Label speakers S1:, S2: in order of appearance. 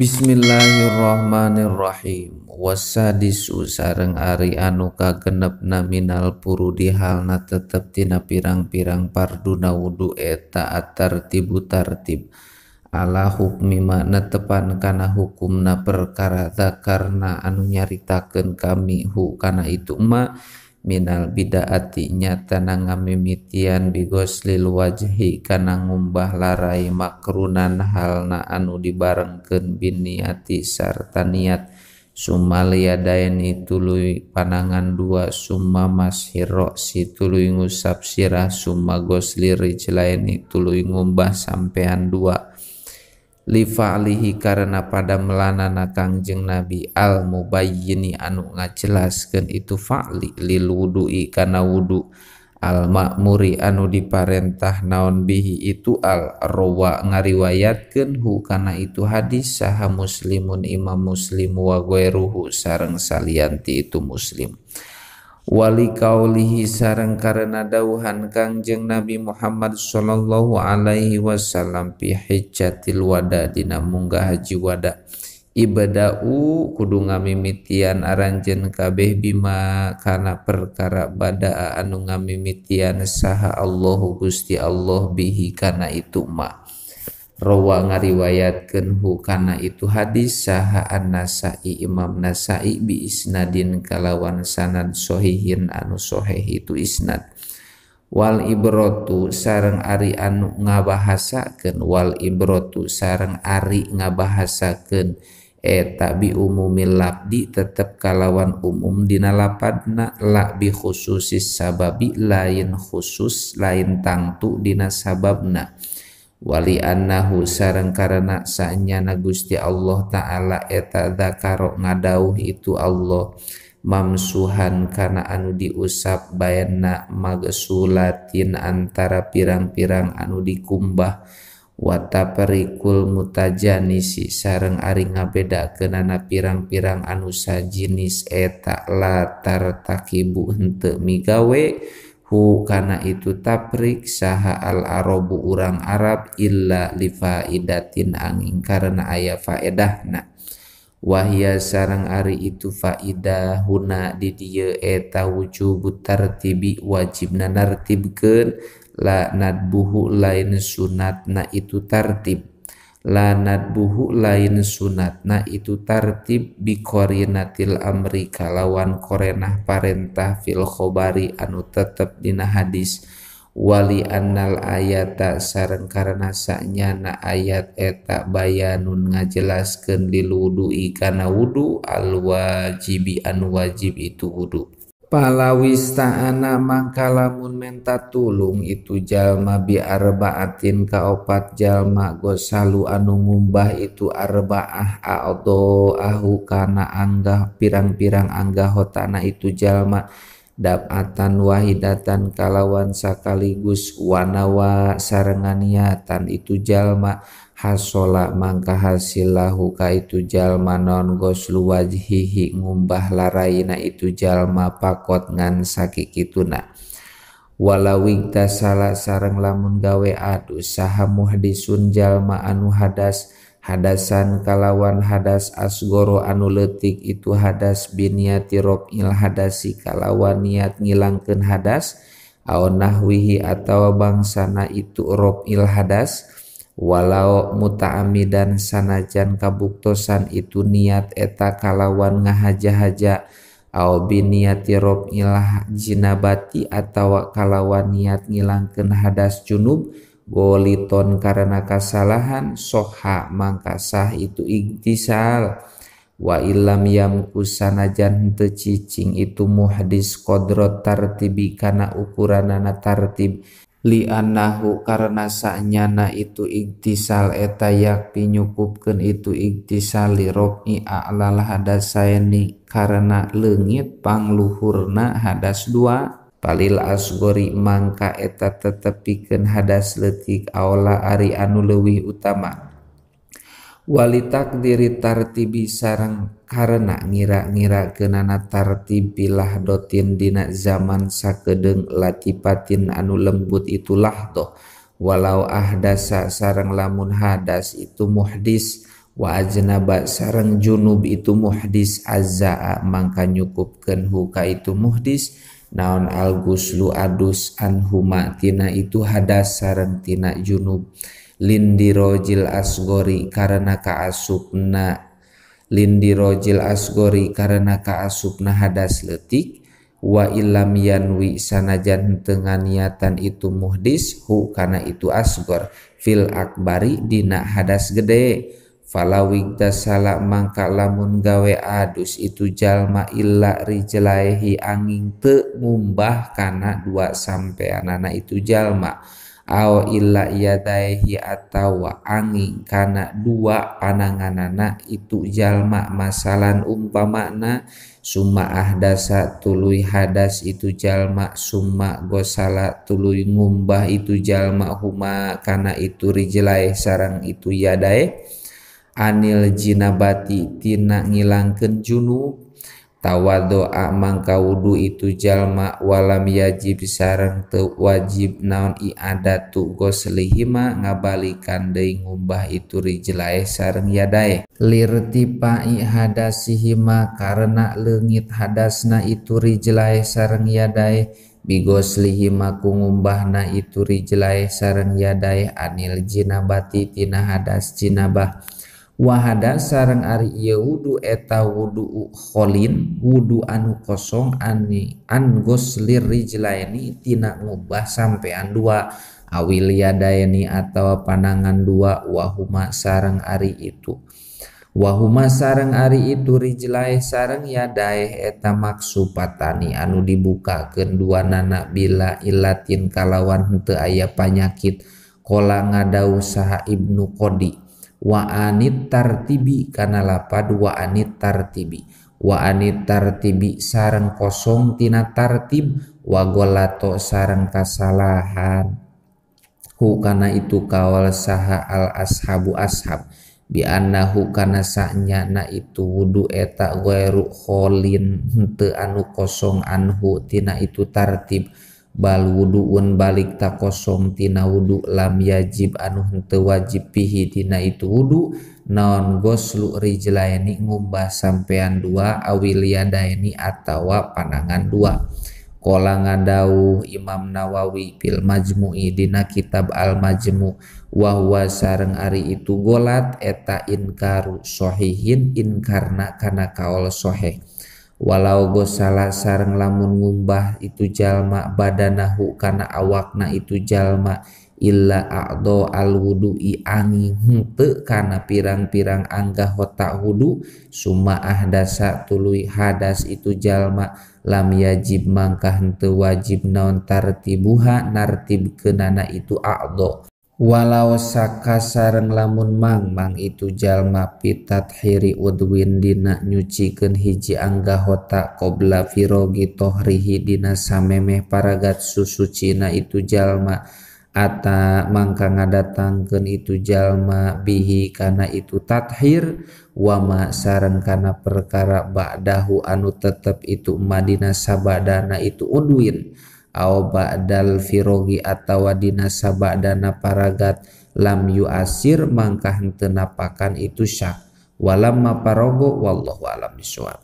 S1: Bismillahirrahmanirrahim. Wasadisu sareng ari anu kagenepna minal purudi halna tetep tina pirang-pirang parduna wudu eta atartibu tartib ala hukmi ma netepan kana hukumna perkara zakarna anu nyaritakeun kami hu kana itu ma minal bidaati nyata ngamimitian bigoslil wajhi kana ngumbah larai makrunan halna anu dibarengkeun biniati sarta niat summa liyadaini tuluy panangan dua summa mashir roksi tuluy ngusap sirah summa gosli rijlaini tuluy ngumbah sampean dua li fa'lihi karena pada melanana Kangjeng Nabi al mubayyini anu ngajelaskeun itu fa'li lil wudu'i kana wudu al ma'muri anu diparentah naon bihi itu al rawa ngariwayatkeun hu kana itu hadis saha muslimun imam muslim wa ghairuhu sareng salianti itu muslim wali kaulihi sareng karena dauhan Kangjeng Nabi Muhammad sallallahu alaihi wasallam fi hajjatil wada dina munggah haji wada ibada'u kudu ngamimitian aranjeun kabeh bima kana perkara badaa anu ngamimitian saha Allahu Gusti Allah bihi kana itu ma rawa ngariwayatkeun hu kana itu hadis saha An-Nasa'i Imam Nasa'i bi isnadin kalawan sanad sahihin anu sahih itu isnad wal ibratu sareng ari anu ngabahasakeun wal ibratu sareng ari ngabahasakeun eta bi umumil labdi tetep kalawan umum dina lapadna la bi khususis sababi lain khusus lain tangtu dina sababna wali annahu sareng karena sanyana Gusti Allah Ta'ala eta dzakaro ngadauh itu Allah mamsuhan kana anu diusap bayana magsulatin antara pirang-pirang anu dikumbah wataparikul mutajanisi sareng ari ngabedakeunana pirang-pirang anu sajinis eta latar takibu henteu migawe hu kana itu taprik saha al arabu urang Arab illa li faidatin angin karena aya faedahna wahya sareng ari itu faidah huna di dieu eta wujubu tartibi wajibna nartibkeun la nadbuhu lain sunatna itu tartib la nadbuhu lain sunatna itu tartib bi qarinatil amri kalawan korenah parentah fil khobari anu tetep dina hadis wali annal ayata sareng karena sanyana ayat eta bayanun ngajelaskeun lil wudu'i kana wudu al wajibi anu wajib itu wudu palawista'ana mangka lamun menta tulung itu jalma bi arba'atin ka opat jalma gosalu anu ngumbah itu arba'ah a'do ahu kana anggah pirang-pirang anggah hotana itu jalma dab'atan wahidatan kalawan sakaligus wanawa sarengan niatan itu jalma hasola mangka hasilahu ka itu jalma non goslu wajhihi ngumbah laraina itu jalma pakot ngan sakikituna walawig tasala sareng lamun gawe adu saha muhdisun jalma anu hadas hadasan kalawan hadas asgoro anu leutik itu hadas biniati rof'il hadasi kalawan niat ngilangkeun hadas au nahwihi atawa bangsana itu rof'il hadas walau muta'amidan sanajan kabuktosan itu niat eta kalawan ngahaja-haja au biniati rof'il jinabati atawa kalawan niat ngilangkeun hadas junub goliton karena kasalahan soha mangka sah itu igtisal wa illam yamkus sanajan teu cicing itu muhdis qadrat tartibi kana ukuranana tartib li annahu karena sanyana itu igtisal eta yakti nyukupkeun itu igtisal li rof'i a'lal hadasaini karena leungit pangluhurna hadas dua palil asgori mangka eta tetep pikeun hadas leutik aula ari anu leuwih utama wali takdiri tartibi sareng karena ngira-ngirakeunana tartib pilah dotin dina zaman sakedeung latipatin anu lembut itu lahdoh walau ahdasa sareng lamun hadas itu muhdis Wa ajnaba sareng junub itu muhdis azaa mangka nyukupkeun hu ka itu muhdis naon al guslu adus anhuma tina itu hadas sareng tina junub lindirojil asgori karena kaasupna lindirojil asgori karena kaasupna hadas leutik wa illam yanwi sanajan teu nganiatan itu muhdis hu kana itu asgor fil akbari dina hadas gede. Falawig tasala mangka lamun gawe adus itu jalma illa rijlaihi angin teu ngumbah kana dua sampeanana itu jalma aw illa yadaihi atawa angin kana dua pananganana itu jalma masalan umpamana summa ahdasa tuluy hadas itu jalma summa gosala tuluy ngumbah itu jalma huma kana itu rijlai sareng itu yadai anil jinabati tina ngilangkeun junub tawaddoa mangka wudu itu jalma walam yajib sareng teu wajib naon i'adatu goslihima ngabalikan deui ngumbah itu rijlae sareng yadae lirtipai hadasihima karena leungit hadasna itu rijlae sareng yadae bigoslihima ku ngumbahna itu rijlae sareng yadae anil jinabati tina hadas jinabah. Wahada sareng ari ieu wudu eta wudu kholin wudu anu kosong ani an goslir rijlaini tina ngubah sampean dua awil yadaini atawa panangan dua wahuma sareng ari itu wahuma sareng ari itu rijlae sareng yadae eta maksupatani anu dibukakeun dua nana bila ilatin kalawan henteu aya panyakit kola ngadau saha Ibnu Qodi wa anit tartibi kana lapad wa anit tartibi wa anit tartibi sareng kosong tina tartib wa golato sareng kasalahan hu kana itu kawal saha al ashabu ashab bi annahu kana sanya na itu wudu eta ghairu kholin henteu anu kosong anhu tina itu tartib bal wuduun balik ta kosong tina wudu lam yajib anu henteu wajib pihi tina itu wudu naon goslu rijlaini ngumbah sampean dua awil yadaini atawa panangan dua. Kola ngadauh Imam Nawawi fil Majmu'i dina kitab Al Majmu' wa huwa sareng ari itu golat eta inkaru sohihin inkarna kana kaol soheh. Walau gosala sareng lamun ngumbah itu jalma badanahu kana awakna itu jalma illa a'dho al wudu'i angin henteu kana pirang-pirang anggah otak wudu summa ahdasa tuluy hadas itu jalma lam yajib mangka henteu wajib naon tartibuha nartibkeunana itu a'dho. Walau saka sareng lamun mangmang itu jalma pitathiri udwin dina nyucikeun hiji anggahota qobla firogi tohrihi dina samemeh paragat susucina itu jalma ata mangka ngadatangkeun itu jalma bihi kana itu tathir wama sareng kana perkara ba'dahu anu tetep itu madina sabadana itu udwin aw ba'dal firogi atawa dina sabadana paragat lam yu'asir mangka henteu napakan itu syak walamma parogo wallahu alam bisawab.